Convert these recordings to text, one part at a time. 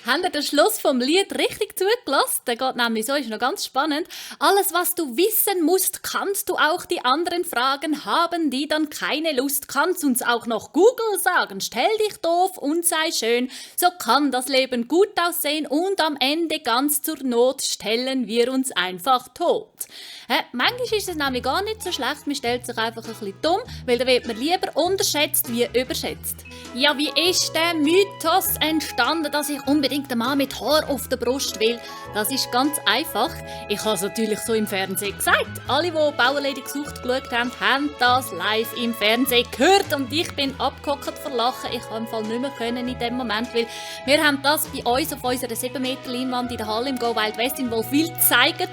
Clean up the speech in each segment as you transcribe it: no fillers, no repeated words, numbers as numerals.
Habt ihr den Schluss vom Lied richtig zugelassen? Der geht nämlich so, ist noch ganz spannend. Alles, was du wissen musst, kannst du auch die anderen fragen. Haben die dann keine Lust, kannst uns auch noch Google sagen. Stell dich doof und sei schön. So kann das Leben gut aussehen und am Ende ganz zur Not stellen wir uns einfach tot. Manchmal ist es nämlich gar nicht so schlecht, man stellt sich einfach ein bisschen dumm, weil dann wird man lieber unterschätzt wie überschätzt. Ja, wie ist der Mythos entstanden, dass ich unbedingt einen Mann mit Haar auf der Brust will? Das ist ganz einfach. Ich habe es natürlich so im Fernsehen gesagt. Alle, die Bauerlady gesucht geschaut haben, haben das live im Fernsehen gehört und ich bin abgehockt vor Lachen. Ich konnte im Fall nicht mehr können in dem Moment, weil wir haben das bei uns auf unserer 7 Meter Leinwand in der Halle im Go Wild West in Wolfwil gezeigt.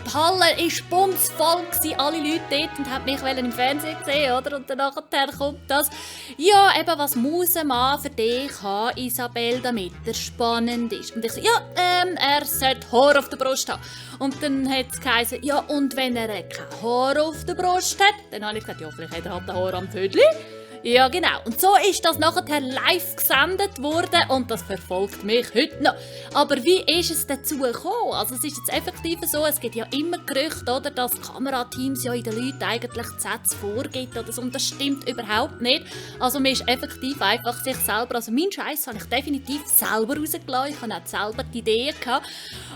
Die Halle war bumsvoll, alle Leute dort und haben mich im Fernsehen gesehen, oder? Und dann kommt das. Ja, eben, was muss ein Mann für dich haben, Isabel, damit er spannend ist? Und ich so, ja, er sollte Haar auf der Brust haben. Und dann hat es geheißen, ja, und wenn er kein Haar auf der Brust hat? Dann habe ich gesagt, ja, vielleicht hat er halt ein Haar am Vödli. Ja, genau. Und so ist das nachher live gesendet worden und das verfolgt mich heute noch. Aber wie ist es dazu gekommen? Also es ist jetzt effektiv so, es gibt ja immer Gerüchte, oder, dass Kamerateams ja in den Leuten eigentlich die Sätze vorgibt oder so, und das stimmt überhaupt nicht. Also man ist effektiv einfach sich selber, also meinen Scheiß habe ich definitiv selber rausgelassen, ich hatte auch selber die Idee gehabt.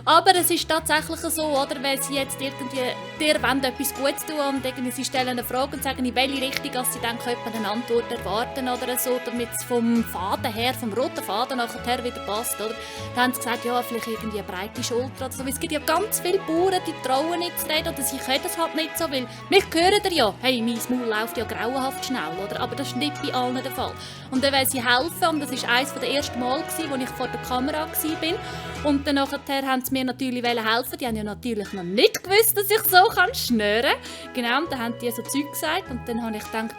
Aber es ist tatsächlich so, oder, wenn sie jetzt irgendwie dir wollen etwas Gutes tun und irgendwie sie stellen eine Frage und sagen, in welche Richtung sie dann eine Antwort erwarten oder so, damit es vom Faden her, vom roten Faden nachher wieder passt, oder? Dann haben sie gesagt, ja, vielleicht irgendwie eine breite Schulter oder so. Es gibt ja ganz viele Bauern, die trauen nicht zu reden oder sie können es halt nicht so, weil mich hören ja, hey, mein Maul läuft ja grauenhaft schnell, oder? Aber das ist nicht bei allen der Fall. Und dann wollen sie helfen und das war eines der ersten Mal, wo ich vor der Kamera war. Und dann nachher haben sie mir natürlich helfen. Die haben ja natürlich noch nicht gewusst, dass ich so schnüren kann. Genau, und dann haben die so Zeug gesagt und dann habe ich gedacht,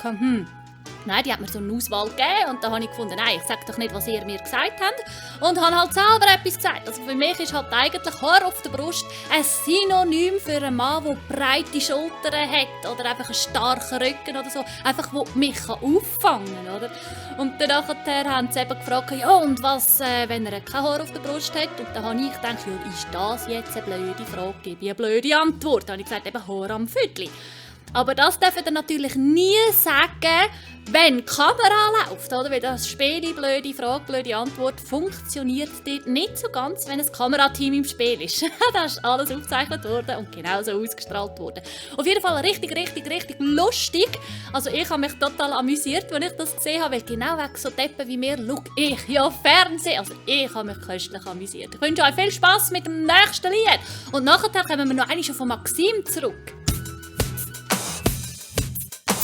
nein, die hat mir so eine Auswahl gegeben und dann habe ich gefunden, nein, ich sage doch nicht, was ihr mir gesagt habt und habe halt selber etwas gesagt. Also für mich ist halt eigentlich Haar auf der Brust ein Synonym für einen Mann, der breite Schultern hat oder einfach einen starken Rücken oder so, einfach, der mich auffangen kann, oder? Und dann nachher haben sie eben gefragt, ja und was, wenn er kein Haar auf der Brust hat? Und dann habe ich gedacht, ja, ist das jetzt eine blöde Frage, gebe ich eine blöde Antwort. Dann habe ich gesagt, eben Haar am Vödli. Aber das dürfen ihr natürlich nie sagen, wenn die Kamera läuft, oder? Weil das Spiel, blöde Frage, blöde Antwort, funktioniert dort nicht so ganz, wenn ein Kamerateam im Spiel ist. Das ist alles aufgezeichnet worden und genauso ausgestrahlt worden. Auf jeden Fall richtig lustig. Also ich habe mich total amüsiert, als ich das gesehen habe, weil genau wegen so Deppen wie mir schaue ich ja Fernsehen. Also ich habe mich köstlich amüsiert. Ich wünsche euch viel Spass mit dem nächsten Lied. Und nachher kommen wir noch einmal von Maxim zurück.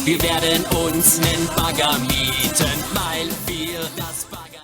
Wir werden uns nen Bagger mieten, weil wir das Bagger